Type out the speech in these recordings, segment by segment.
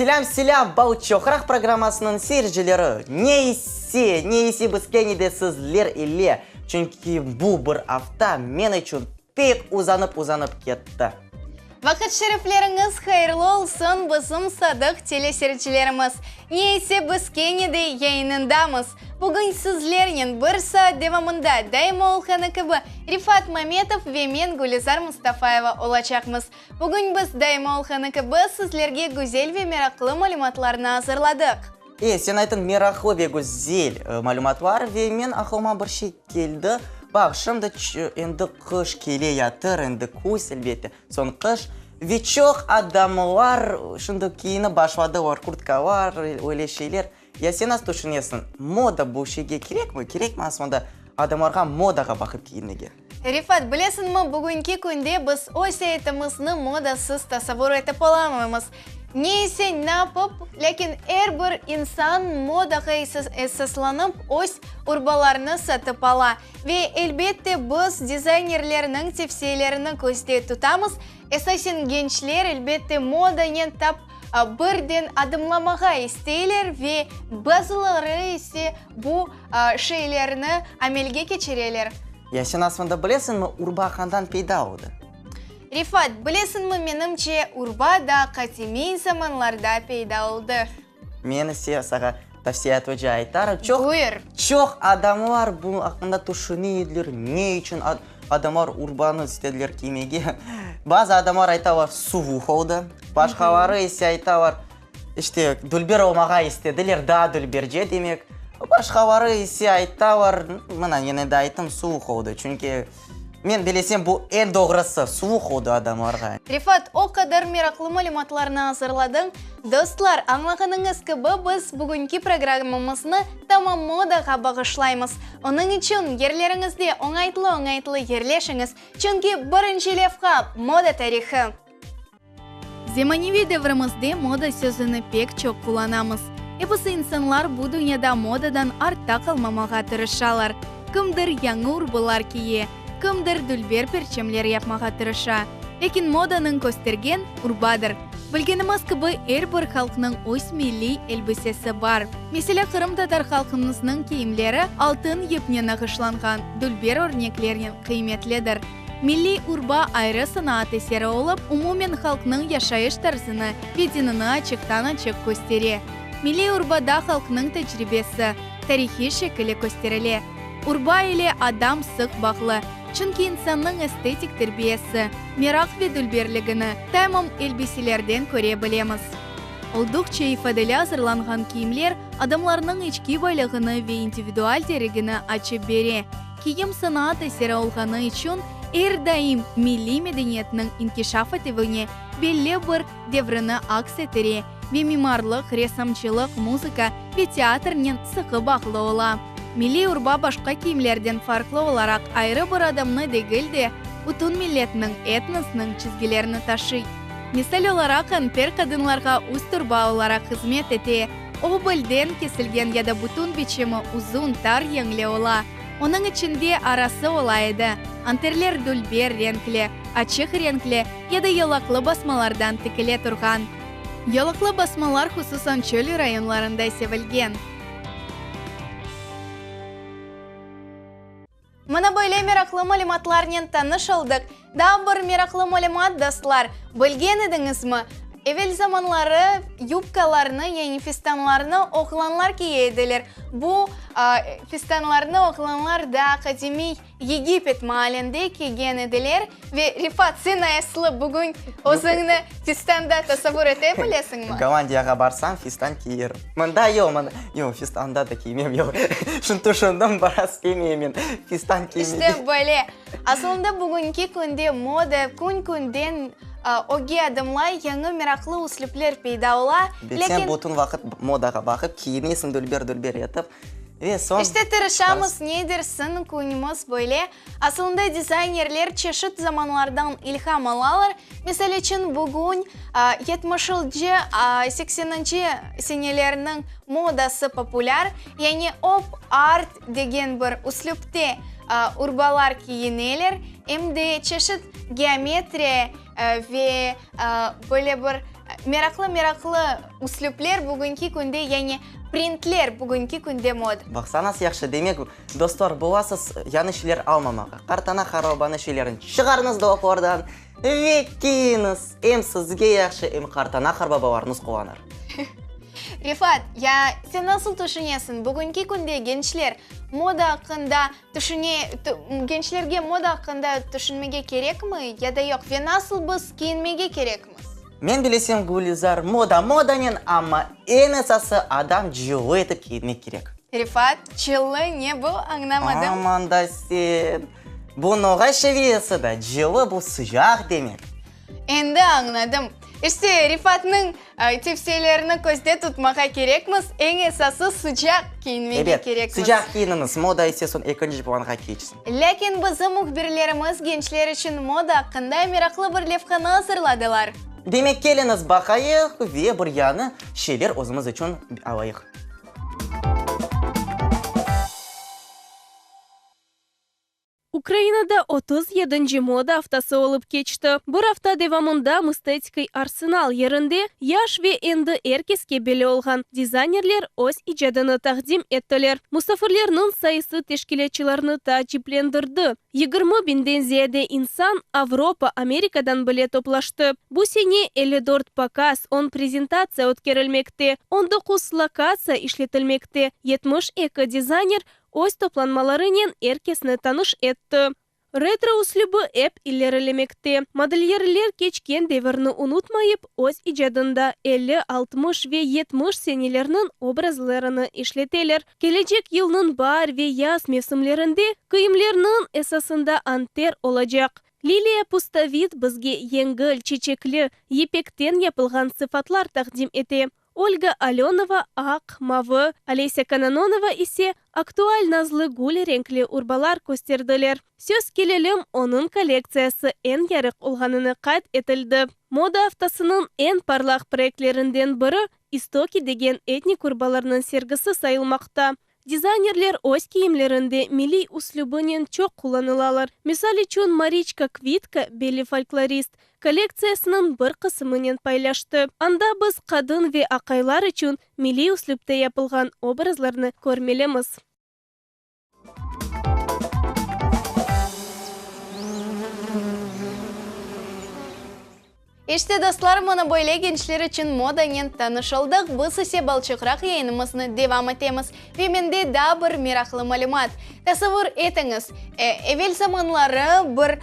Selâm, selâm, Bal çoqraq programmasınıñ seyircileri! Ne ise, ne ise biz kene de sizler ile, çünki bu bir afta men içün pek uzanıp-uzanıp ketti. Vaqıt şerifleriñiz hayırlı olsun, bizim sadıq teleseyircilerimiz! Ne ise biz kene de yayınındamız. Bugün sizlernen bir saat devamında daima olğanı kibi Refat Mametov ve men Gülizar Mustafayeva olacaqmız. Bugün biz daima olğanı kibi sizlerge güzel ve meraqlı malümatlarnı azırladıq. E, sen aytıñ, meraqlı ve güzel malümatlar ve men aqlıma bir şey keldi. Baq, şimdi endi qış kele yatır, endi küz, elbette, soñ qış. Ve çoq adamlar şimdi kiyinip başladılar, kurtkalar, öyle şeyler. Ya sen nasıl tüşünesiñ, moda bu şeyge kerekmi, kerekmi aslında adamlarğa modağa baqıp kiyinmege? Refat, bilesiñmi, bugünki künde biz öz ayatımıznı modasız tasavvur etip olamaymız. Ne ise, ne yapıp, lâkin er bir insan modağa esaslanıp öz urbalarını satıp ala. Ve, elbette, biz dizaynerlerniñ tevsiyelerini közde tutamız. Esasen gençler, elbette, modanen tap birden adımlamağa isteyler ve bazıları ise bu şeylerni amelge keçireler. Ya sen aslında bilesiñmi, urba qandan peyda oldı? Refat, bilesiñmi, menimce, urba da qadimiy zamanlarda peyda oldı. Men ise saña tavsiye etici aytarım, çoq, Buyur. çoq adamlar bu aqqında tüşüne ediler, ne içün adamlar urbanı istediler kiymege. Bazı adamlar aytalar, suvuq oldı, başqaları ise aytalar, işte, dülber olmağa istediler, daa dülberce demek. Başqaları ise aytalar, mına, yine de ayttım, suvuq oldı, çünki Men bilesem, bu eñ doğrusı, suvuq oldı adamlarğa. Refat, o qadar meraqlı malümatlarnı azırladıñ. Dostlar, añlağanıñız kibi, biz bugünki programmamıznı tamam modağa bağışlaymız. Onıñ içün yerleriñizde oñaytlı-oñaytlı yerleşiñiz, çünki birinci levha, moda tarihı. Zemaneviy devrimizde moda sözüni pek çoq qullanamız. Episi insanlar bu dünyada modadan artta qalmamağa tırışalar. Kimdir yañı urbalar kiye, kimdir dülber perçemler yapmağa tırışa. Lâkin modanıñ köstergen, urbadır. Bilgenimiz kibi, er bir halqnıñ öz milliy elbisesi bar. Meselâ, qırımtatar halqımıznıñ kiyimleri altın yipnen nağışlanğan dülber örneklernen qıymetlidir. Milliy urba ayrı sanaat eseri olıp, umumen halqnıñ yaşayış tarzını ve dinini açıqtan-açıq köstere. Milliy urbada halqnıñ tecribesi, tarihiy şekili kösterile. Urba ile adam sıq bağlı, çünki insannıñ estetik terbiyesi, meraq ve dülberligini tamam elbiselerden köre bilemiz. Olduqça ifadeli azırlanğan kiyimler adamlarnıñ içki baylığını ve individual derigini açıp bere. Kiyim sanaat eseri olğanı içün er daim milliy medeniyetniñ inkişaf etüvine belli bir devrini aks etire ve mimarlıq, ressamcılıq, muzıka ve teatrnen sıqı bağlı ola. Milliy urba başqa kiyimlerden farqlı olaraq ayrı bir adamnı degil de, bütün milletniñ, etnosnıñ çizgilerini taşıy. Misal olaraq, anter qadınlarğa üst urba olaraq hızmet ete. O, belden kesilgen ya da bütün biçimi uzun, tar yeñli ola. Onıñ içinde arası ola edi. Anterler dülber renkli, açıq renkli ya da yolaqlı basmalardan tikile turğan. Yolaqlı basmalar hususan çöl rayonlarında sevilgen. Mına böyle meraqlı malümatlarnen tanış oldıq. Daa bir meraqlı malümat, dostlar, bilgen ediñizmi, evel zamanları yubkalarnı, yani fistanlarnı oğlanlar kiye ediler. Bu fistanlarnı oğlanlar daa qadimiy Yegipet maalinde kiygen ediler. Ve, Rifat, sen aslı bugün özüñni fistanda tasavvur ete bilesiñmi? Gollandiyağa barsam, fistan kiyerim. Mında yoq, mında, yoq, fistan da kiymem, yoq. Şimdi tüşündim, biraz istemeyim fistan kiymege. İşte böyle. Asılında bugünki künde moda kün-künden ögge adımlay, yañı meraqlı üslüpler peyda ola. Ve sen bütün vaqıt modağa baqıp kiyinesiñ dülber-dülber etip. Ve soñ. İşte tırışamız, ne dersiñ, künümiz böyle. Asılında dizaynerler çeşit zamanlardan ilham alalar. Misal içün, bugün yetmişinci, sekseninci senelerniñ modası populâr, yani op-art degen bir üslüpte urbalar kiyineler, em de çeşit geometriya ve böyle bir. meraqlı-meraqlı üslüpler bugünki künde, yani printler bugünki künde mod. Baqsa, nasıl yahşı. Demek, dostlar, bulasız yañı şeyler almamağa. Qartana, qartbabanıñ şeylerini çıqarıñız dolaplardan ve kiyiñiz. Em sizge yahşı, em qartana, qartbabalarıñız quvanır. Refat, ya sen nasıl tüşünesiñ, bugünki künde gençler moda aqqında tüşüne, gençlerge moda aqqında tüşünmege kerekmi ya da yoq ve nasıl biz kiyinmege kerekmiz? Men bilesem, Gülizar, moda modanen, amma eñ esası adam cıllı etip kiyinmek kerek. Refat, cıllı ne bu, añlamadım. Aman da sen! Bu noğay şiviyesi da, cıllı bu sıcaq demek. Endi añladım. İşte, Rifatnıñ tevsiyelerini közde tutmağa kerekmiz, eñ esası sıcaq kiyinmege Ebet, kerekmiz. sıcaq kiyiniñiz, moda ise soñ ekinci planğa keçsin. Lâkin bizim mühbirlerimiz gençler içün moda aqqında meraqlı bir levhanı azırladılar. Demek, keliñiz baqayıq ve bir yañı şeyler özümiz içün alayıq. Ukrainada 37-nci moda aftası olıp keçti. Bir afta devamında Mıstetskiy Arsenal yerinde yaş ve endi er keske belli olğan dizaynerler öz icadını taqdim ettiler. Musafirlerniñ sayısı teşkilâtçılarnı taaciplendirdi, 20 biñden ziyade insan Avropa, Amerikadan bile toplaştı. Bu sene 54 pokaz, on prezentatsiya ötkerilmekte, on doquz lokatsiya işletilmekte, 72 dizayner öz toplanmalarınen er kesni tanış etti. Retro üslübi ep ilerilemekte. Modelyerler keçken devirni unutmayıp, öz icadında 50, 60 ve 70 senelerniñ obrazlarını işleteler. Kelecek yılnıñ baar ve yaz mevsimlerinde kiyimlerniñ esasında anter olacaq. Liliya Pustovit bizge yengil, çeçekli, yipekten yapılğan sıfatlar taqdim ete. Olga Alönova aq, mavı, Olesâ Konononova ise aktual nazlı gül renkli urbalar kösterdiler. Söz kelelim, onıñ kollektsiyası eñ yarıq olğanını qayd etildi. Moda aftasınıñ eñ parlaq proyektlerinden biri İstoki degen etnik urbalarnıñ sergisi sayılmaqta. Dizaynerler öz kiyimlerinde milliy üslübinen çoq qullanılalar. Misal içün, Mariçka Kvitka, belli folklorist, kollektsiyasınıñ bir qısımınen paylaştı. Anda biz qadın ve aqaylar içün milliy üslüpte yapılğan obrazlarnı körmelimiz. İşte, dostlar, mına böyle gençler içün modanen tanış oldıq, biz ise Balçıqraq yayınımıznı devam etemiz. Ve mende daa bir meraqlı malümat. Tasavvur etiñiz, evel zamanları bir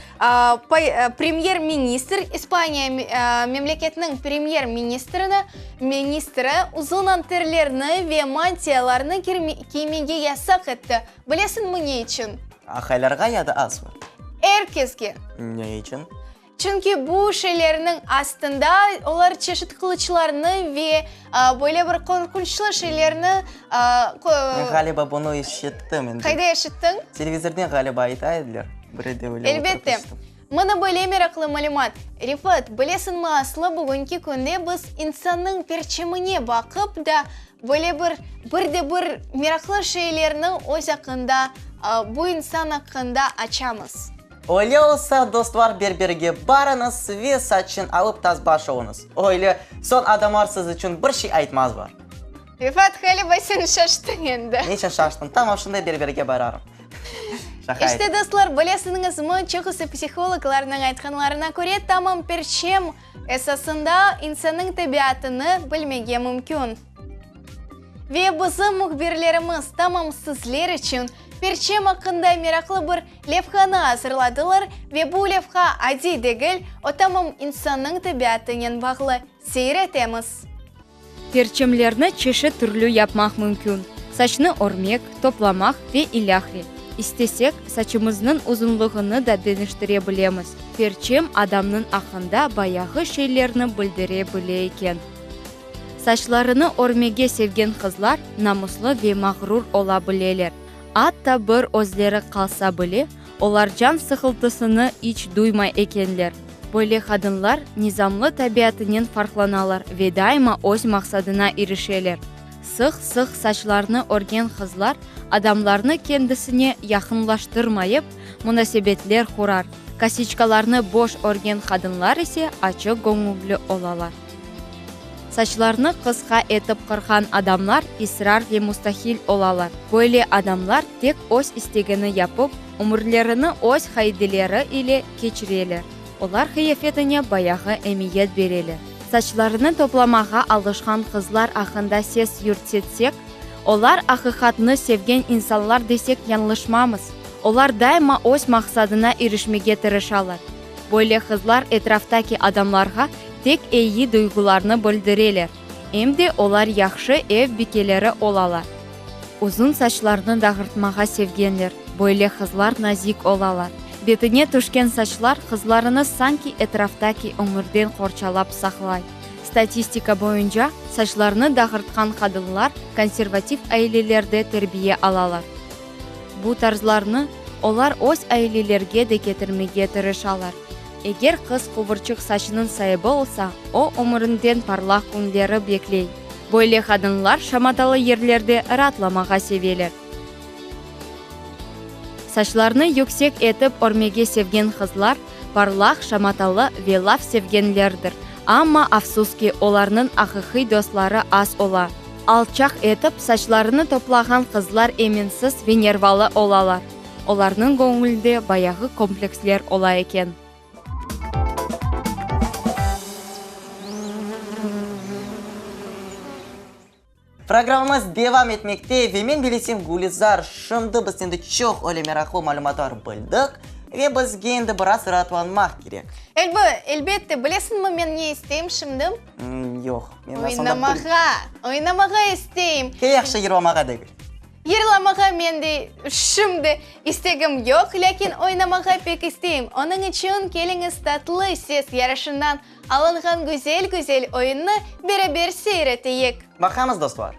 premyer-ministr, İspaniya memleketiniñ premyer-ministrini, ministri uzun anterlerni ve mantiyalarnı kiymege yasaq etti. Bilesiñmi ne içün? Aqaylarğa ya da azmı? Er kesge. Ne içün? Çünki bu şeylerniñ astında olar çeşit qılıçlarnı ve böyle bir qorqunçlı şeylerni. Men ğaliba bunı eşittim endi. Qayda eşittiñ? Televizorden ğaliba ayta ediler. Bir de öyle oturıp Elbette. eşittim. Mına böyle meraqlı malümat. Refat, bilesiñmi, aslı bugünki künde biz insannıñ perçemine baqıp da böyle bir bir de bir meraqlı şeylerni öz aqqında, bu insan aqqında açamız. Öyle olsa, dostlar, berberge barıñız ve saçın alıp tazbaş oluñız. Öyle soñ adamlar siz içün bir şey aytmazlar. Refat, ğaliba sen şaştıñ endi. Niçün şaştım? Tamam, şimdi berberge bararım. Şaqa İşte, ettim. dostlar, bilesiñizmi, çoqusı psihologlarnıñ aytqanlarına köre, tamam perçem esasında insannıñ tabiatını bilmege mümkün. Ve bizim mühbirlerimiz tamam sizler içün perçem aqqında meraqlı bir levhanı azırladılar ve bu levha adiy degil, o tamam insannıñ tabiatınen bağlı. Seyir etemiz. Perçemlerni çeşit türlü yapmaq mümkün, saçnı örmek, toplamaq ve ilâhre. İstesek, saçımıznıñ uzunlığını da deñiştire bilemiz. Perçem adamnıñ aqqında bayağı şeylerni bildire bile eken. Saçlarını örmege sevgen qızlar namuslı ve mağrur ola bileler. Atta bir özleri qalsa bile, olar can sıqıltısını iç duymay ekenler. Böyle qadınlar nizamlı tabiatınen farqlanalar ve daima öz maqsadına irişeler. Sıq-sıq saçlarını örgen qızlar adamlarnı kendisine yaqınlaştırmayıp, munasebetler qurar, kosiçkalarnı boş örgen qadınlar ise açıq göñülli olalar. Saçlarını qısqa etip qırqan adamlar israr ve mustahil olalar. Böyle adamlar tek öz istegini yapıp, ömürlerini öz qaideleri ile keçireler. Olar qıyafetine bayağı emiyet bereler. Saçlarını toplamağa alışqan qızlar aqqında ses yürtsetsek, olar aqiqatnı sevgen insanlar desek yañlışmamız. Olar daima öz maqsadına irişmege tırışalar. Böyle qızlar etraftaki adamlarğa tek eyi duyğularnı bildireler, em de olar yahşı ev bikeleri olalar. Uzun saçlarnı dağırtmağa sevgenler, böyle qızlar nazik olalar. Betine tüşken saçlar qızlarını sanki etraftaki ömürden qorçalap saqlay. Statistika boyunca, saçlarını dağırtqan qadınlar konservativ ailelerde terbiye alalar. Bu tarzlarnı olar öz ailelerge de ketirmege tırışalar. Eger qız quvurçıq saçnıñ saibi olsa, o, ömürinden parlaq künleri bekley. Böyle qadınlar şamatalı yerlerde raatlamağa seveler. Saçlarını yüksek etip örmege sevgen qızlar parlaq, şamatalı ve laf sevgenlerdir. Amma, afsus ki, olarnıñ aqiqiy dostları az ola. Alçaq etip saçlarını toplağan qızlar eminsiz ve nervalı olalar. Olarnıñ göñülde bayağı kompleksler ola eken. Programmamız devam etmekte ve men bilesem, Gülizar, şimdi biz endi çoq öyle meraqlı malümatlar bildik ve bizge endi biraz raatlanmaq kerek. Elbi, elbette, bilesiñmi men ne isteyim şimdi? Yoq, men aslında bil. Oynamağa, oynamağa isteyim. Ke yahşı yırlamağa degil. Yırlamağa men de şimdi istegim yoq, lâkin oynamağa pek isteyim. Onıñ içün keliñiz Tatlı ses yarışından alınğan güzel-güzel oyunnı beraber seyir eteyik. Baqamız, dostlar.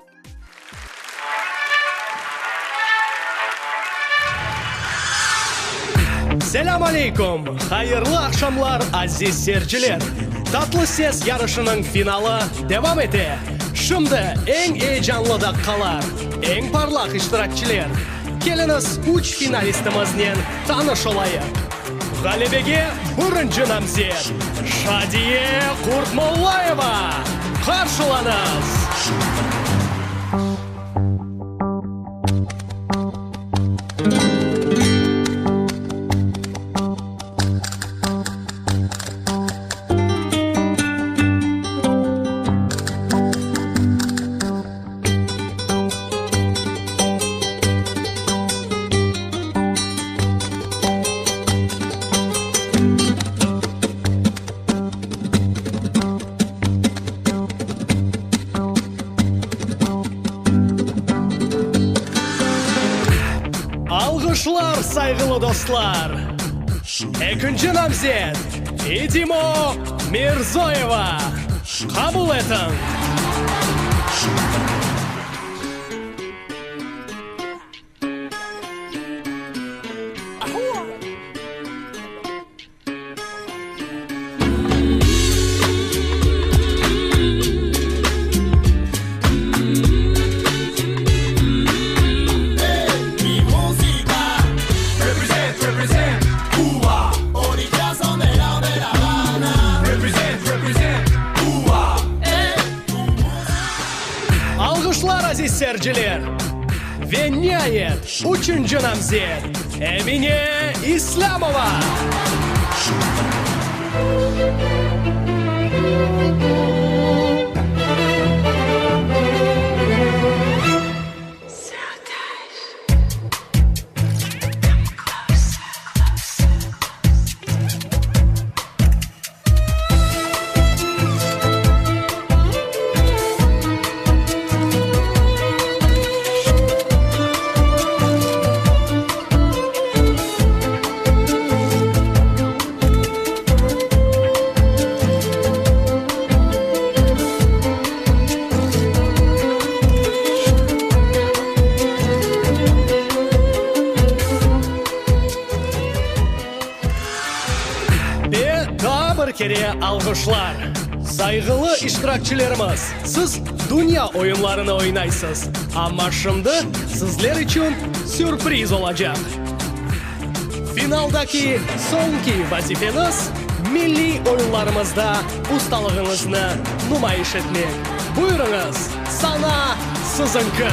Selâm aleykum! Hayırlı aqşamlar, aziz seyirciler! Tatlı ses yarışınıñ finalı devam ete! Şimdi eñ eyecanlı daqqalar, eñ parlaq iştirakçiler! Keliñiz, üç finalistimiznen tanış olayıq! Ğalebege birinci namzet, Şadiye Qurtmollayeva! Qarşılañız! Alğışlar, sayğılı dostlar! Ekinci namzet, Fidimo Mirzoyeva! Qabul etiñ! Alğışlar, aziz seyirciler! Ve niayet, üçünci namzet, Emine İslâmova! Ve daa bir kere alğışlar! Sayğılı iştirakçilerimiz, siz dünya oyunlarını oynaysız, amma şimdi sizler içün sürpriz olacaq. Finaldaki soñki vazifeñiz, milliy oyunlarımızda ustalığıñıznı numayış etmek. Buyurıñız, sana siziñki!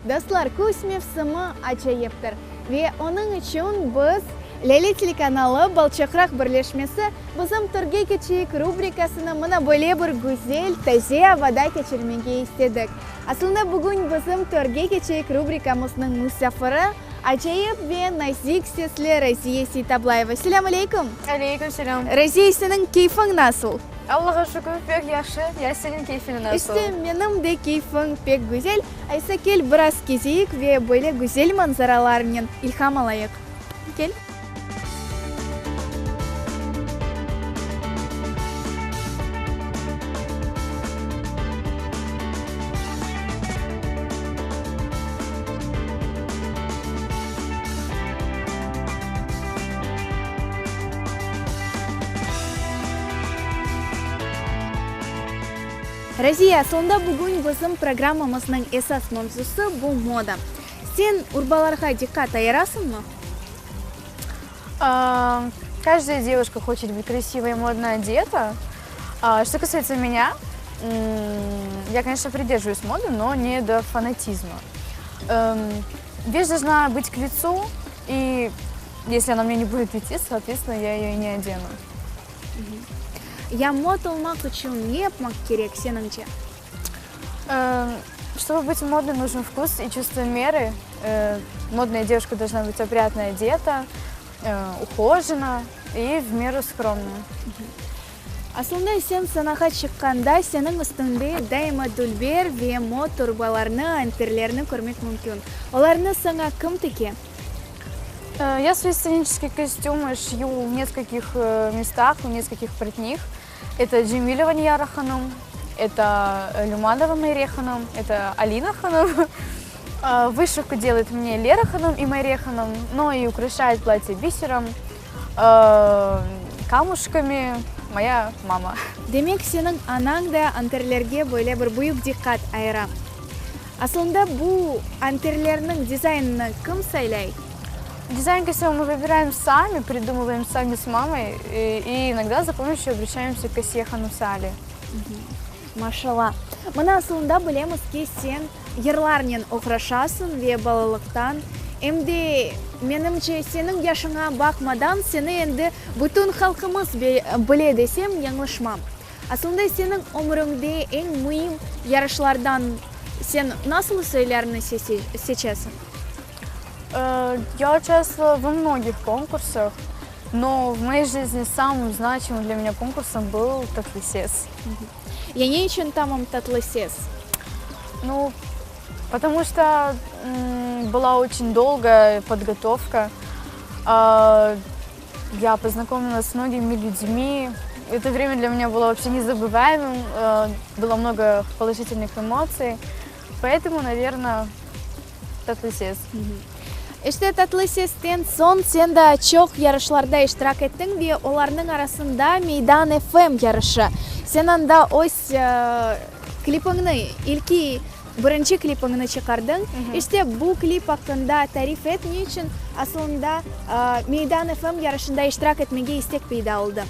Dostlar, küz mevsimi acayiptir ve onıñ içün biz, Lâle telekanalı Balçaqraq birleşmesi, bizim Törge keçeyik rubrikasını mına böyle bir güzel, taze avada keçirmege istedik. Aslında bugün bizim Törge keçeyik rubrikamıznıñ musafiri, acayip ve nazik sesli Raziye Seytablayeva. Selâm aleyküm! Aleyküm selâm! Raziye, seniñ keyfiñ nasıl? Allağa şükür, pek yahşı. Ya seniñ keyfiñ nasıl? İşte, menim de keyfim pek güzel. Aysa, kel, biraz kezeyik ve böyle güzel manzaralarnen ilham alayıq. Kel. Raziye, asılında bugün bizim programmamıznıñ esas mevzusı bu moda. Sen urbalarğa diqqat ayırasıñmı? Каждая девушка хочет быть красиво и модно одета. Что касается меня, я, конечно, придерживаюсь моды, но не до фанатизма. Вещь должна быть к лицу, и если она мне не будет идти, соответственно, я ее и не одену. Ya mod olmaq içün ne yapmaq kerek, seniñce? Чтобы быть модной, нужен вкус и чувство меры. Модная девушка должна быть опрятно одета, ухожена и в меру скромная. Aslında sen sanağa çıqqanda seniñ üstüñde daima dülber ve mot urbalarnı, anterlerni körmek mümkün. Olarnı saña kim tike? Я свои сценические костюмы шью в нескольких местах, у нескольких портних. Это Джемилева Нияра ханум, это Люманова Майре ханум, это Алина ханум. Вышивку делает мне Лера ханум и Майре ханум, но и украшает платье бисером, камушками моя мама. Demek seniñ anañ da anterlerge böyle bir büyük diqqat ayıra. Aslında bu anterlerniñ dizaynını kim saylay? Дизайн костюма мы выбираем сами, придумываем сами с мамой и иногда за помощью обращаемся к Асие ханум Сали. Maşalla. Mına asılında bilemiz ki, sen yırlarnen oğraşasıñ ve balalıqtan, em de, menimce, seniñ yaşıña baqmadan, seni endi bütün halqımız bile desem, yañlışmam. Aslında seniñ ömrüñde eñ müim yarışlardan sen nasıl soylarını seçesiñ? Я участвовала во многих конкурсах, но в моей жизни самым значимым для меня конкурсом был Tatlı ses. Ya ne içün tamam Tatlı ses? Ну, потому что была очень долгая подготовка. Я познакомилась с многими людьми. Это время для меня было вообще незабываемым. Было много положительных эмоций. Поэтому, наверное, Tatlı ses. İşte Tatlı sesten soñ sen daa çoq yarışlarda iştirak ettiñ ve olarnıñ arasında Meydan FM yarışı. Sen anda öz klipiñni, ilki, birinci klipiñni çıqardıñ. İşte bu klip aqqında tarif et, ne içün asılında Meydan FM yarışında iştirak etmege istek peyda oldı?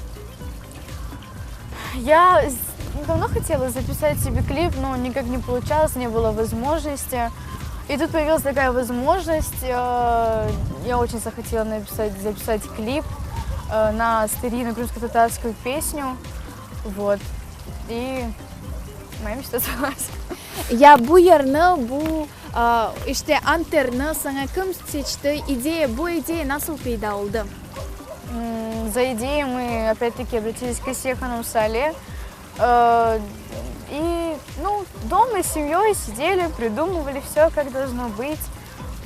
Я давно хотела записать себе клип, но никак не получалось, не было возможности. И тут появилась такая возможность. Я очень захотела написать, записать клип на старинную крымско-татарскую песню. Вот. И моя мечта сбылась. Ya bu yırnı, bu, işte, anterni saña kim seçti, ideya, bu ideya nasıl peyda oldı? За идеей мы опять-таки обратились к Асие ханум Сале. И, ну, дома с семьей сидели, придумывали все, как должно быть.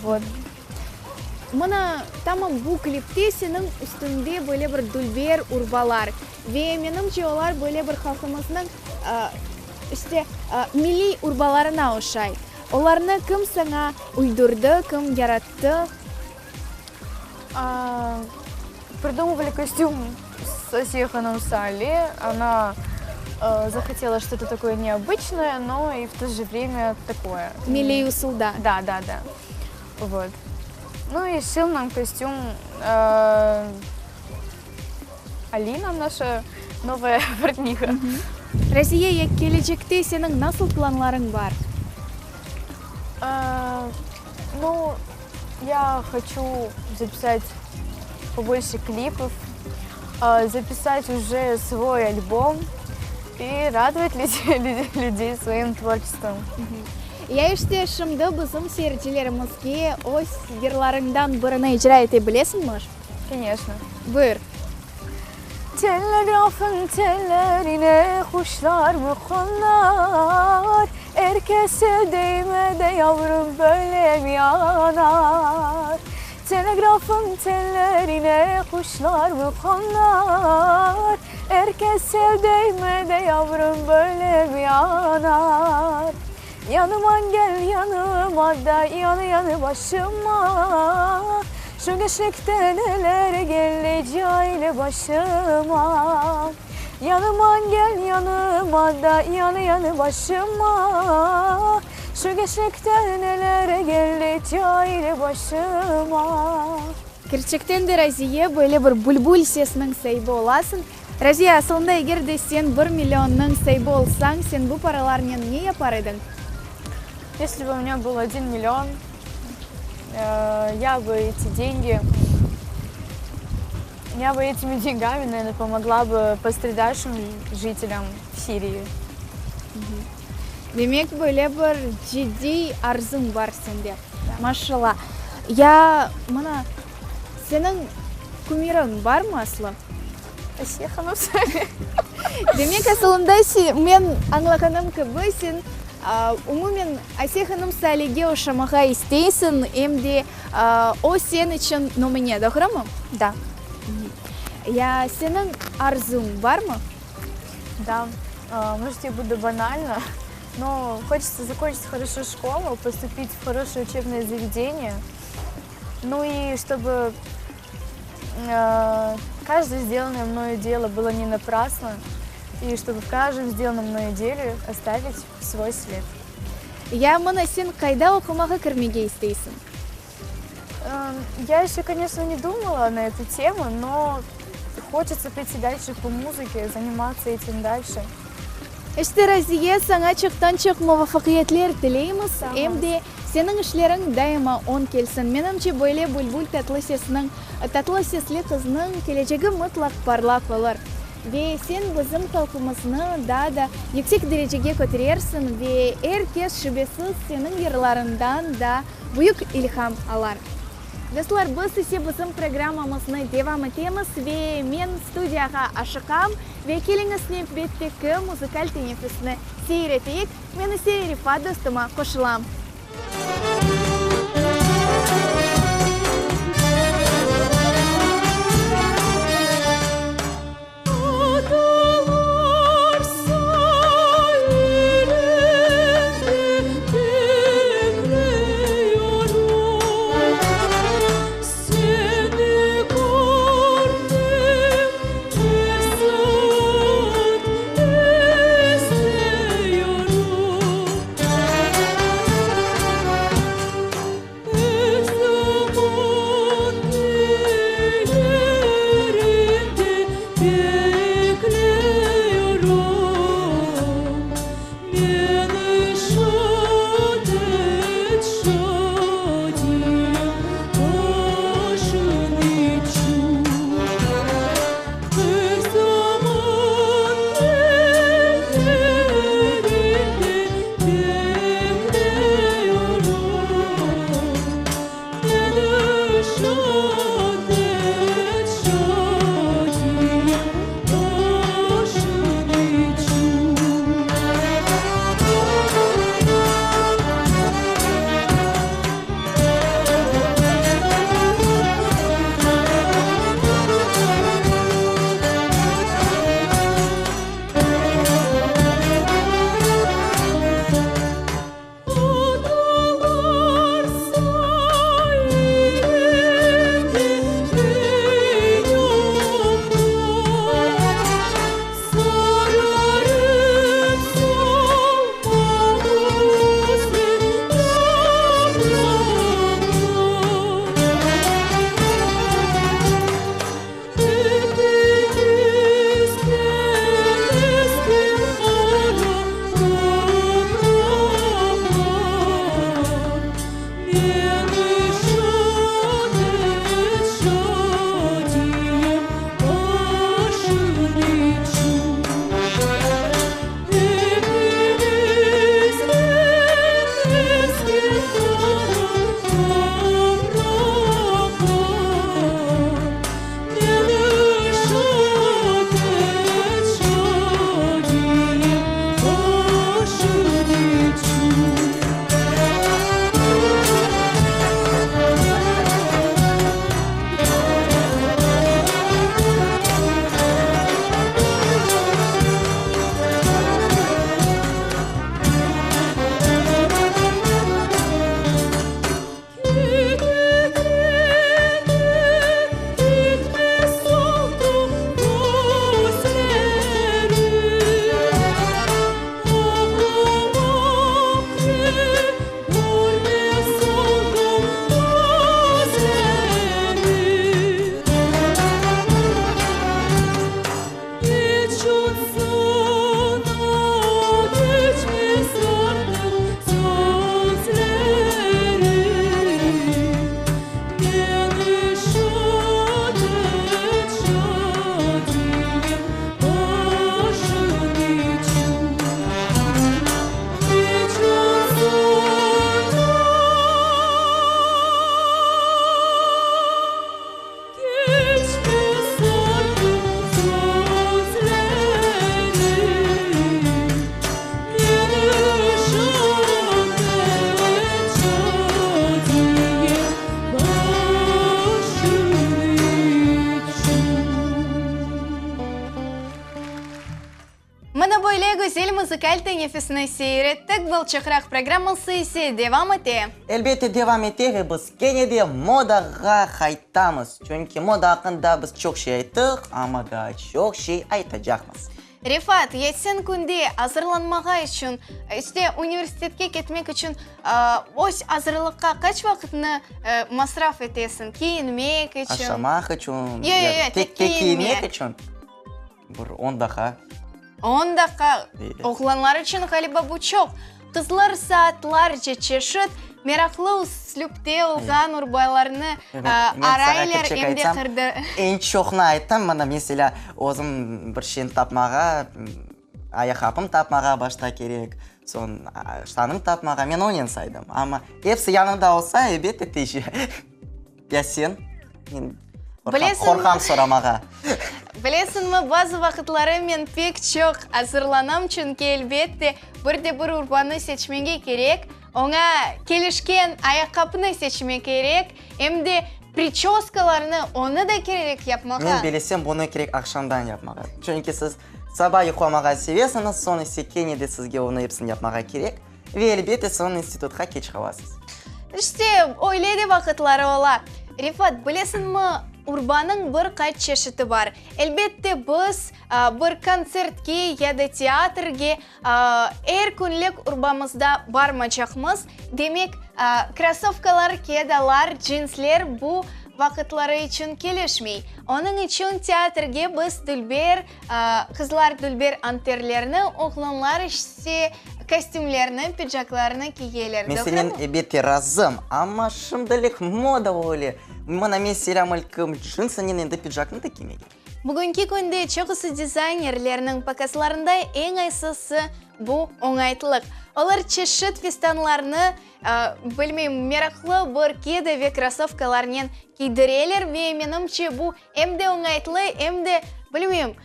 Вот. Mına, tamam bu klipte seniñ üstüñde böyle bir dülber urbalar ve, menimce, olar böyle bir halqımıznıñ, işte, milliy urbalarına oşay. Olarnı kim saña uydurdı, kim yarattı? Придумывали костюм с Асие ханум Сале. Она захотела что-то такое необычное, но и в то же время такое. Milliy usulda. Да, да, да. Вот. Ну и шил нам костюм Алина, наша новая портниха. Raziye, ya kelecekte seniñ nasıl planlarıñ bar? Ну, я хочу записать побольше клипов, записать уже свой альбом и радовать людей своим творчеством. Ya işte şimdi bizim seyircilerimizge öz yırlarıñdan birini icra ete bilesiñmi? Конечно. Buyur. Telegrafın tellerine quşlar mı qonar? Er kes sevdiyme de yavrum böyle mi yanar? Telegrafın tellerine quşlar mı qonar? Er kes sevdiyme de yavrum böyle mi yanar? Yanıma gel yanıma da yanı yanı başıma Şu gençlikte neler geldi cahil başıma Yanıma gel yanıma da yanı yanı başıma Şu gençlikte neler geldi cahil başıma. Kerçekten de Raziye böyle bir bülbül sesiniñ saibi olasıñ. Raziye, asılında eger de sen bir millionnıñ saibi olsañ, sen bu paralarnen ne yapar ediñ? Если бы у меня был один миллион, я бы эти деньги, я бы этими деньгами, наверное, помогла бы пострадавшим жителям Сирии. Demek, böyle bir ciddiy arzuñ bar sende. Maşallah. Ya, mına, seniñ kumiriñ barmı aslı? Asiye hanım söyle. Demek, asılında men añlağanım kibi, sen umumen Asiye hanım Salege oşamağa isteysiñ, em de o sen içün numüne, doğrumı? Da. Ya seniñ arzuñ barmı? Da. Может, я буду банальна, но хочется закончить хорошо школу, поступить в хорошее учебное заведение. Ну и чтобы каждое сделанное мною дело было не напрасно, и чтобы в каждом сделанном мною деле оставить свой след. Ya mına sen qayda oqumağa kirmege isteysiñ? Я еще, конечно, не думала на эту тему, но хочется пойти дальше по музыке, заниматься этим дальше. İşte, Raziye, saña çoqtan-çoq muvafaqiyetler tileymiz, em de seniñ işleriñ daima oñ kelsin. Menimce, böyle bülbül tatlı sesniñ, tatlı sesli qıznıñ kelecegi mıtlaq parlaq olur. Ve sen bizim halqımıznı daa da yüksek derecege köterersiñ ve er kes, şübesiz, seniñ yırlarıñdan da büyük ilham alar. Dostlar, biz ise bizim programmamıznı devam etemiz ve men studiyağa aşıqam ve keliñiz nevbetteki muzıkal teneffüsni seyir eteyik, men ise Refat dostuma qoşulam. Adalar sailinde bekliyorum Seni körmek bir saat istiyorum. Mına böyle güzel muzıkal teneffüsni seyir ettik, Bılçıqraq programması ise devam ete. Elbette devam ete ve biz kene de modağa qaytamız. Çünki moda aqqında biz çoq şey ayttıq, amma daa çoq şey aytacaqmız. Refat, ya sen künde azırlanmağa içün, işte universitetke ketmek içün öz azırlıqqa qaç vaqıtnı masraf etesiñ? Kiyinmek içün? Aşamaq içün? Yoq, yoq, yoq, tek Tek kiyinmek içün? Bir on daqqa. On daqqa? Oğlanlar içün, ğaliba, bu çoq. Qızlar saatlarca çeşit, meraqlı üslüpte olğan urbalarnı araylar, em de qırdı. Eñ çoqnı aytam, mına, meselâ, özüm bir şeyni tapmağa, ayaqqapım tapmağa başta kerek, soñ ştanım tapmağa, men onen saydım. Amma episi yanımda olsa, elbette, tez. Ya sen? Men qorqam soramağa. Bilesiñmi, bazı vaqıtları men pek çoq azırlanam, çünki, elbette, bir de bir urbanı seçmege kerek, oña kelişken ayaqqapnı seçmek kerek, em de priçoskalarnı, onı da kerek yapmağa. Men bilesem, bunı kerek aqşamdan yapmağa. Çünki siz saba yuqlamağa sevesiñiz, soñ ise kene de sizge onı episini yapmağa kerek. Ve elbette soñ institutqa keç qalasız. İşte, öyle de vaqıtları ola. Refat, bilesiñmi, urbanıñ bir qaç çeşiti bar. Elbette, biz bir kontsertke ya da teatrge er künlik urbamızda barmacaqmız. Demek, krossovkalar, kedalar, cinsler bu vaqıtları içün kelişmey. Onıñ içün teatrge biz dülber, qızlar dülber anterlerni, oğlanlar ise kostümlerni, pidjaklarnı kiyeler. Men senen elbette razım, amma şimdilik moda öyle. Mına meselâ, mılkım, cınsınen endi pidjaknı da kiymege. Bugünki künde çoqusı dizaynerlerniñ pokazlarında eñ esası bu oñaytlıq. Olar çeşit fistanlarnı, bilmeyim, meraqlı bir keda ve krossovkalarnen kiydireler ve menimce bu em de oñaytlı, em de, bilmeyim,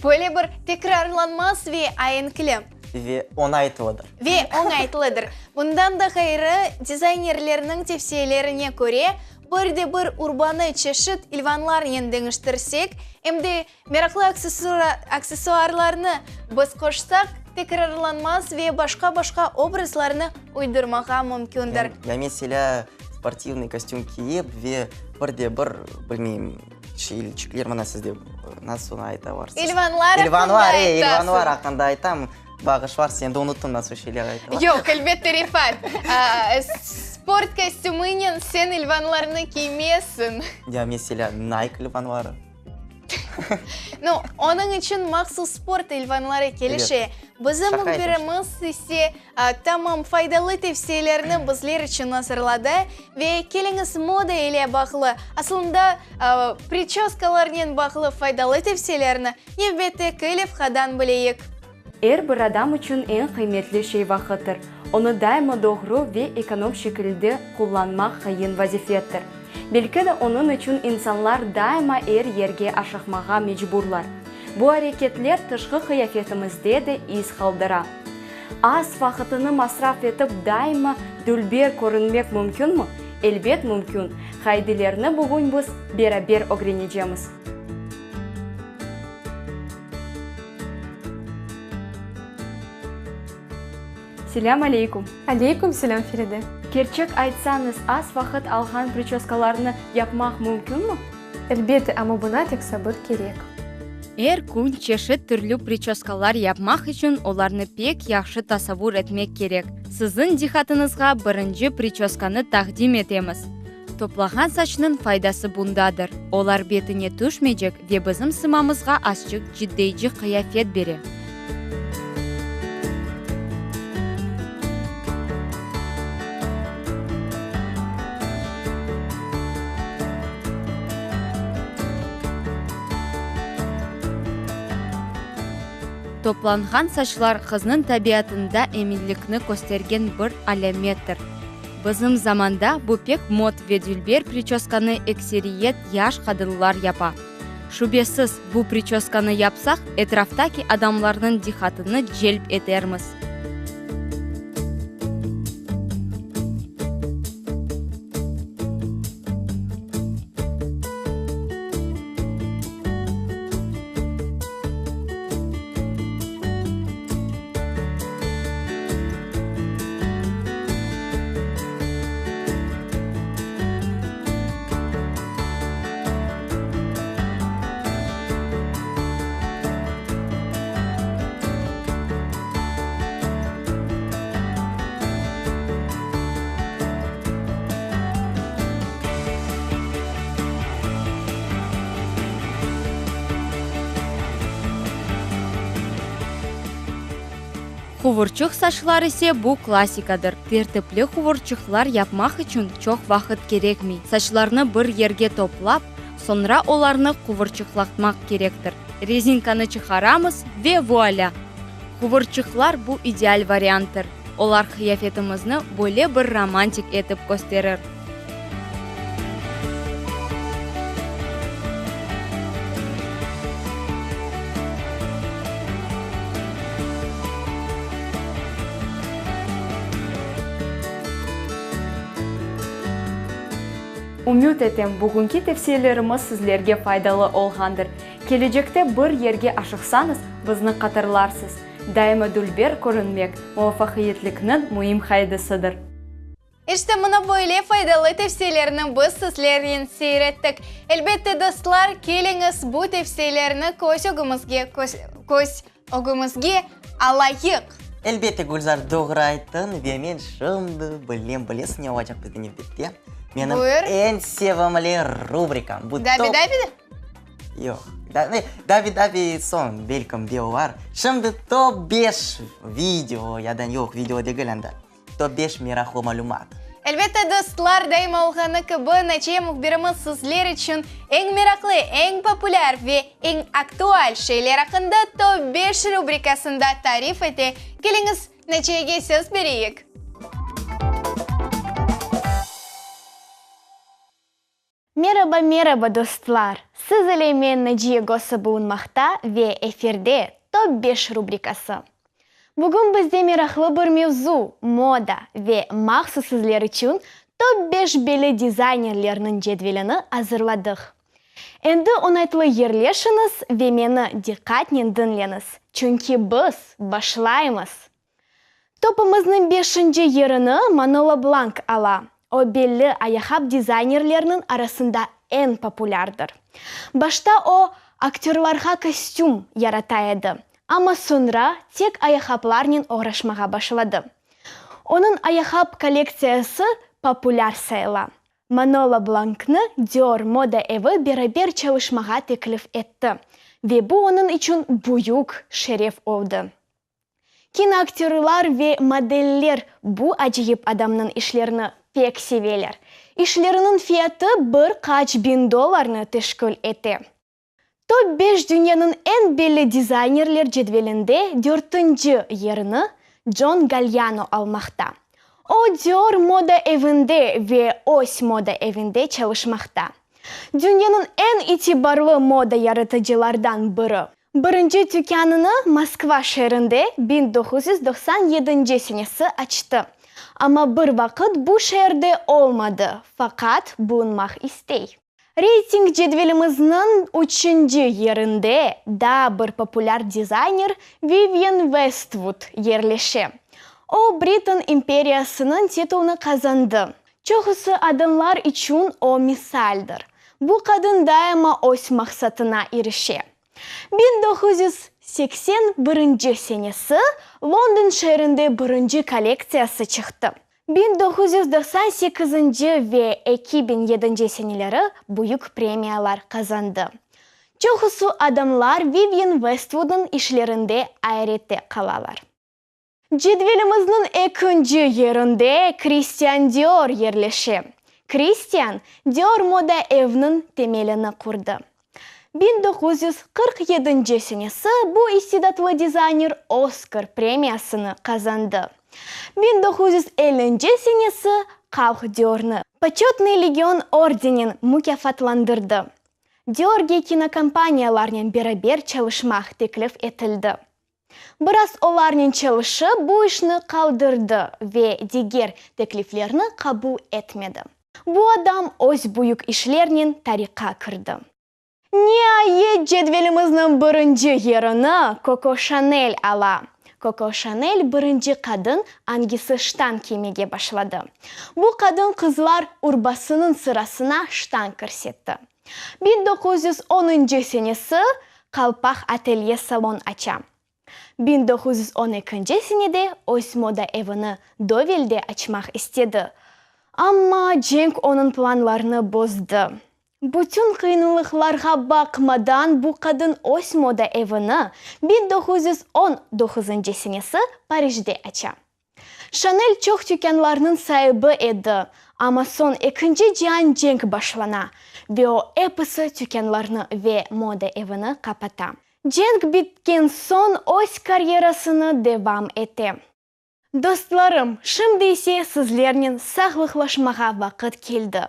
Böyle bir tekrarlanmaz ve aenkli. Ve oñaytlıdır. Ve oñaytlıdır. Bundan da ğayrı, dizaynerlerniñ tevsiyelerine köre, bir de bir urbanı çeşit ilvanlarnen deñiştirsek, em de meraqlı aksessuarlarnı biz qoşsaq, tekrarlanmaz ve başqa-başqa obrazlarnı uydurmağa mümkündir. Ya meselâ, sportivnıy kostüm kiyip ve bir de bir, bilmeyim, Şeyçikler mına sizde nasıl onı aytabarsız? İlvanlar aqqında İlvanlar, e, ilvanlar aqqında aytam. Bağışlarsız, endi unuttım nasıl şeyler aytalar. Yoq, elbette, Refat. Sport kostümınen sen ilvanlarnı kiymezsiñ. Ya, meselâ, Nike ilvanları. Nu, onıñ içün mahsus sport ilvanları kelişe. Bizim mühbirimiz ise Tamam, faydalı tevsiyelerni bizler içün azırladı ve keliñiz moda ile bağlı, aslında, priçöskalarnen bağlı faydalı tevsiyelerni nevbetteki levhadan bileyik. Er bir adam içün eñ qıymetli şey vaqıttır. Onı daima doğru ve ekonom şekilde qullanmaq qıyın vazifettir. Belki de onıñ içün insanlar daima er yerge aşıqmağa mecburlar. Bu areketler tışqı qıyafetimizde de iz qaldıra. Az vaqıtını masraf etip daima dülber körünmek mümkünmi? Elbet mümkün! Qaidelerni bugün biz beraber ögrenecemiz. Selâm aleykum! Aleykum selâm, Feride! Kerçek aytsañız, az vaqıt alğan priçöskalarnı yapmaq mümkünmi? Elbette, amma buna tek sabır kerek. Er kün çeşit türlü priçöskalar yapmaq içün olarnı pek yahşı tasavvur etmek kerek. Siziñ diqqatıñızğa birinci priçöskanı taqdim etemiz. Toplağan saçnıñ faydası bundadır, olar betine tüşmeycek ve bizim sımamızğa azçıq ciddiyci qıyafet bere. Toplanğan saçlar qıznıñ tabiatında eminlikni köstergen bir alâmettir. Bizim zamanda bu pek mot ve dülber priçöskanı ekseriyet yaş qadınlar yapa. Şübesiz, bu priçöskanı yapsaq, etraftaki adamlarnıñ diqqatını celp etermiz. Quvurçıq saçlar ise bu klassikadır. Tertipli quvurçıqlar yapmaq içün çoq vaqıt kerekmey. Saçlarnı bir yerge toplap, soñra olarnı quvurçıqlatmaq kerektir. Rezinkanı çıqaramız ve vualâ! Quvurçıqlar bu ideal varianttır. Olar qıyafetimizni böyle bir romantik etip kösterir. Ümüt etem, bugünki tevsiyelerimiz sizlerge faydalı olğandır. Kelecekte bir yerge aşıqsañız, bizni hatırlarsız. Daima dülber körünmek, muvafaqiyetlikniñ müim qaidesidir. İşte mına böyle faydalı tevsiyelerni biz sizlernen seyir ettik. Elbette, dostlar, keliñiz bu tevsiyelerni köz ögümizge köz ögümizge alayıq. Elbette, Gülzar, doğru ayttıñ ve men şimdi bilem, bilesiñ ne olacaq bizde nevbette? Menim Buyur. eñ sevimli rubrikam. Bu top. Dabi-dabi? Yoq. Dabi-dabi soñ, belkim, de olar. Şimdi top beş video ya da yoq, video degil endi. Top beş meraqlı malümat. Elbette, dostlar, daima olğanı kibi, Naciye mühbirimiz sizler içün eñ meraqlı, eñ populâr ve eñ aktual şeyler aqqında Top beş rubrikasında tarif ete. Keliñiz, Naciyege söz bereyik. Meraba, meraba, dostlar! Siz ile men Naciye Gosa bulunmaqta ve efirde Top beş rubrikası. Bugün bizde meraqlı bir mevzu, moda ve mahsus sizler içün top beş belli dizaynerlerniñ cedvelini azırladıq. Endi oñaytlı yerleşiñiz ve meni diqqatnen diñleñiz, çünki biz başlaymız! Topumıznıñ beşinci yerini Manolo Blank ala, o belli ayaqap dizaynerlerniñ arasında eñ populârdır. Başta o, aktörlarğa kostüm yarata edi, amma soñra tek ayaqaplarnen oğraşmağa başladı. Onıñ ayaqap kollektsiyası populâr sayıla. Manolo Blanknı Dior moda evi beraber çalışmağa teklif etti ve bu onıñ içün büyük şeref oldı. Kinoaktörlar ve modeller bu acayip adamnıñ işlerini pek seveler. İşleriniñ fiyatı bir qaç biñ dollarnı teşkil ete. Top beş dünyanıñ eñ belli dizaynerler cedvelinde dörtünci yerini John Galliano almaqta. O, Dior moda evinde ve öz moda evinde çalışmaqta. Dünyanıñ eñ itibarlı moda yaratıcılardan biri. Birinci tükânını Moskva şeerinde 1997 senesi açtı. Amma bir vaqıt bu şeerde olmadı, faqat bulunmaq istey. Reyting cedvelimizniñ üçünci yerinde daa bir populâr dizayner Vivienne Westwood yerleşe. O, Britan imperiyasınıñ titulını qazandı. Çoqusı adamlar içün o misaldir. Bu qadın daima öz maqsatına irişe. 1981 senesi London şeerinde birinci kollektsiyası çıqtı. 1998 ve 2007 seneleri büyük premiyalar qazandı. Çoqusı adamlar Vivienne Westwoodnıñ işlerinde ayrette qalalar. Cedvelimizniñ ekinci yerinde Kristian Dior yerleşe. Kristian, Dior moda evniñ temelini qurdı. 1947 senesi bu istidatlı dizayner Oskar premiyasını qazandı. 1950 senesi halq Diornı Poçetnıy legion ordenen mukâfatlandırdı. Diorge kinokompaniyalarnen beraber çalışmaq teklif etildi. Biraz olarnen çalışıp, bu işni qaldırdı ve diger tekliflerni qabul etmedi. Bu adam öz büyük işlernen tarihqa kirdi. Niayet cedvelimizniñ birinci yerini Koko Şanel ala. Koko Şanel birinci qadın angisi ştan kiymege başladı. Bu qadın qızlar urbasınıñ sırasına ştan kirsetti. 1910 senesi Qalpaq atelye-salon aça. 1912 senede öz moda evini Dovelde açmaq istedi. Amma cenk onıñ planlarını bozdı. Bütün qıyınlıqlarğa baqmadan bu qadın öz moda evini 1919 senesi Parijde aça. Şanel çoq tükânlarnıñ saibi edi, amma soñ Ekinci cian cenk başlana ve o episi tükânlarnı ve moda evini qapata. Cenk bitken soñ öz karyerasını devam ete. Dostlarım, şimdi ise sizlernen sağlıqlaşmağa vaqıt keldi.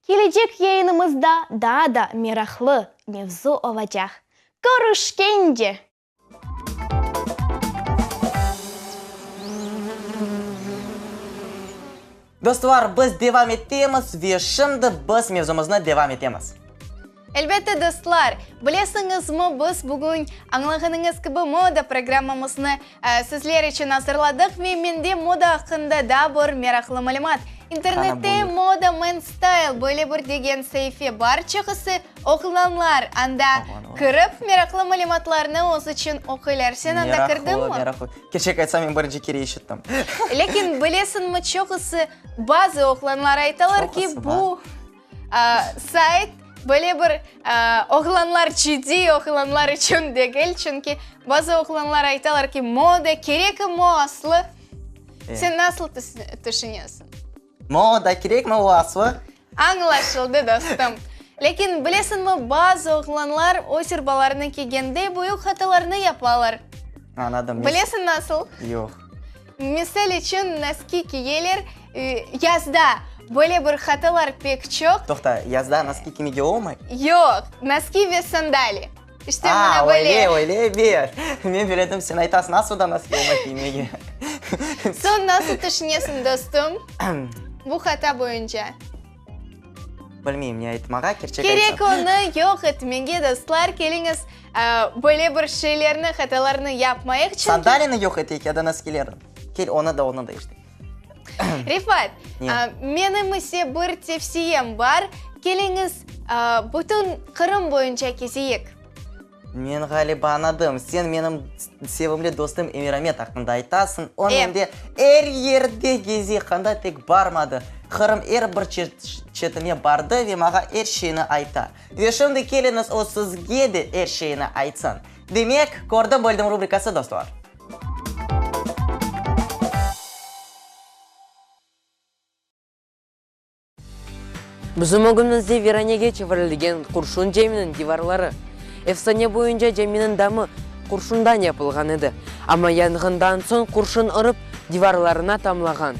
Kelecek yayınımızda daa da meraqlı mevzu olacaq. Körüşkence! Dostlar, biz devam etemiz ve şimdi biz mevzumıznı devam etemiz. Elbette, dostlar, bilesiñizmi, biz bugün, añlağanıñız kibi, moda programmamıznı sizler içün azırladıq ve mende moda aqqında daa bir meraqlı malümat. İnternette Moda Man Style böyle bir degen saife bar, çoqusı oğlanlar anda kirip, meraqlı malümatlarnı öz içün oquylar. Sen anda kirdiñmi? Meraqlı, meraqlı. Kerçek aytsam, men birinci kere eşittim. Lâkin, bilesiñmi, çoqusı, bazı oğlanlar aytalar ki, bu Sayt böyle bir oğlanlar, ciddiy oğlanlar içün degil, çünki bazı oğlanlar aytalar ki, moda kerekmi o aslı? Sen nasıl tüşünesiñ? Moda kerekmi o aslı? Añlaşıldı, dostum. Lâkin bilesiñmi, bazı oğlanlar öz urbalarını kiygende büyük hatalarnı yapalar. Añladım. Bilesiñ nasıl? Yoq. Misal içün, noski kiyeler, yazda böyle bir hatalar pek çoq. Toqta, yazda noski kiymege olmay? Yoq, noski ve sandali. İşte mına böyle. A, öyle, öyle, ebet. Men biledim, sen aytasıñ, aslı da noski olmay kiymege. Soñ nasıl tüşünesiñ, dostum, bu hata boyunca? Bilmeyim, ne aytmağa, kerçek aytsam. Kerek onı yoq etmege, dostlar, keliñiz, böyle bir şeylerni, hatalarnı yapmayıq, çünki. Sandalini yoq eteyik ya da noskilerni? Kel, onı da, onı da işte. Refat, menim ise bir tevsiyem bar, keliñiz, bütün Qırım boyunca kezeyik. Men ğaliba añladım, sen menim sevimli dostum Emiramet aqqında aytasıñ. O mende er yerde geze, qanda tek barmadı. Qırım er bir çetine bardı ve maña er şeyni ayta. Ve şimdi keliñiz, o sizge de er şeyni aytsın. Demek, Kördim bildim rubrikası, dostlar. Bizim ögümizde viranege çevirilgen Qurşun caminiñ divarları. Efsane boyunca caminiñ damı qurşundan yapılğan edi, amma yanğından soñ qurşun ırıp, divarlarına tamlağan.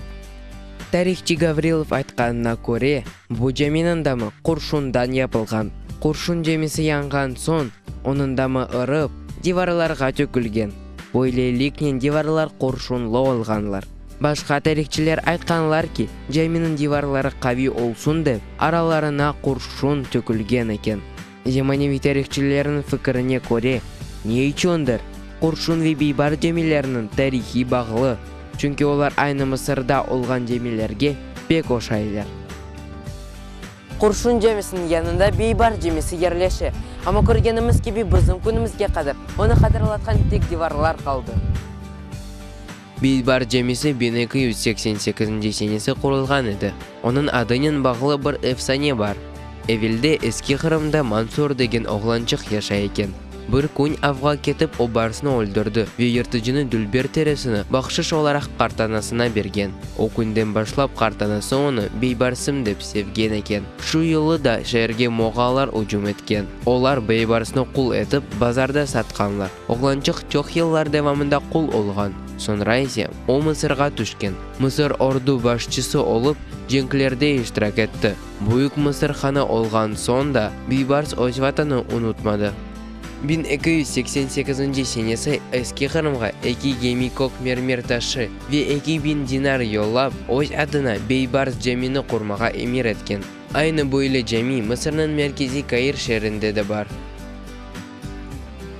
Tarihçi Gavrilov aytqanına köre, bu caminiñ damı qurşundan yapılğan. Qurşun camisi yanğan soñ, onıñ damı ırıp, divarlarğa tökülgen. Böyleliknen divarlar qurşunlı olğanlar. Başqa tarihçiler aytqanlar ki, caminiñ divarları qaviy olsun dep, aralarına qurşun tökülgen eken. Zemaneviy tarihçilerniñ fikirine köre, ne içündir, Qurşun ve Beybar camileriniñ tarihi bağlı, çünki olar aynı Mısırda olğan camilerge pek oşaylar. Qurşun camisiniñ yanında Beybar camisi yerleşe, amma körgenimiz kibi bizim künümizge qadar onı hatırlatqan tek divarlar qaldı. Beybar camisi 1288 senesi qurulğan edi. Onıñ adınen bağlı bir efsane bar. Evelde Eski Qırımda Mansur degen oğlançıq yaşay eken. Bir kün avğa ketip o barsnı öldürdi ve yırtıcını dülber terisini bahşış olaraq qartanasına bergen. O künden başlap qartanası onı Beybarsım dep sevgen eken. Şu yılı da şeerge moğollar ücüm etken. Olar Beybarsnı qul etip bazarda satqanlar. Oğlançıq çoq yıllar devamında qul olğan, soñra ise o Mısırğa tüşken. Mısır ordu başçısı olıp, cenklerde iştirak etti. Büyük Mısır hanı olğan soñ da Beybars öz vatanı unutmadı. 1288 senesi Eski Qırımğa eki gemi kök mermer taşı ve 2000 dinar yollap, öz adına Beybars camini qurmağa emir etken. Aynı böyle cami Mısırnıñ merkeziy Kair şeerinde de bar.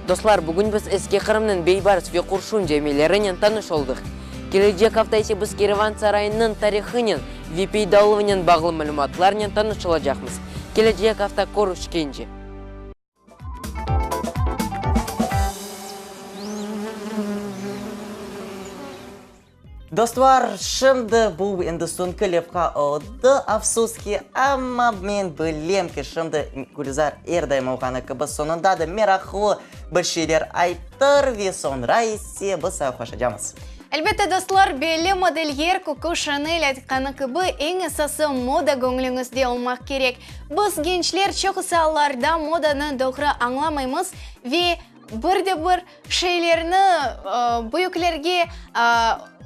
Dostlar, bugün biz Eski Qırımnıñ Beybars ve Qurşun camilerinen tanış oldıq. Kelecek afta ise biz Kerevan sarayınıñ tarihınen ve peydaluvınen bağlı malümatlarnen tanış olacaqmız. Kelecek afta körüşkence! Dostlar, şimdi bu endi soñki levha oldı, afsus ki, amma men bilem ki, şimdi Gülizar er daim olğanı kibi soñunda da meraqlı bir şeyler aytır ve soñra ise biz sağlıqlaşacamız. Elbette, dostlar, belli modelyer Koko Şanel aytqanı kibi, eñ esası moda göñlüñizde olmaq kerek. Biz, gençler, çoqusı allarda modanı doğru añlamaymız ve Bir de bir şeylerni, büyüklerge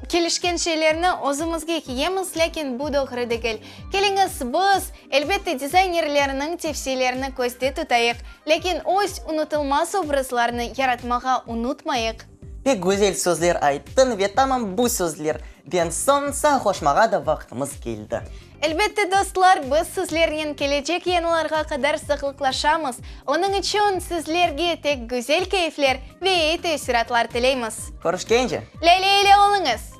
kelişken şeylerni özümizge kiyemiz, lâkin bu doğru degil. Keliñiz, biz, elbette, dizaynerlerniñ tevsiyelerini közde tutayıq, lâkin öz unutılmaz obrazlarnı yaratmağa unutmayıq. Pek güzel sözler ayttıñ ve tamam bu sözlerden soñ sağhoşmağa da vaqtımız keldi. Elbette, dostlar, biz sizlernen kelecek yayınlarğa qadar sağlıqlaşamız. Onıñ içün sizlerge tek güzel keyfler ve eyi teessüratlar tileymiz. Körüşkence! Lâyle ile oluñız!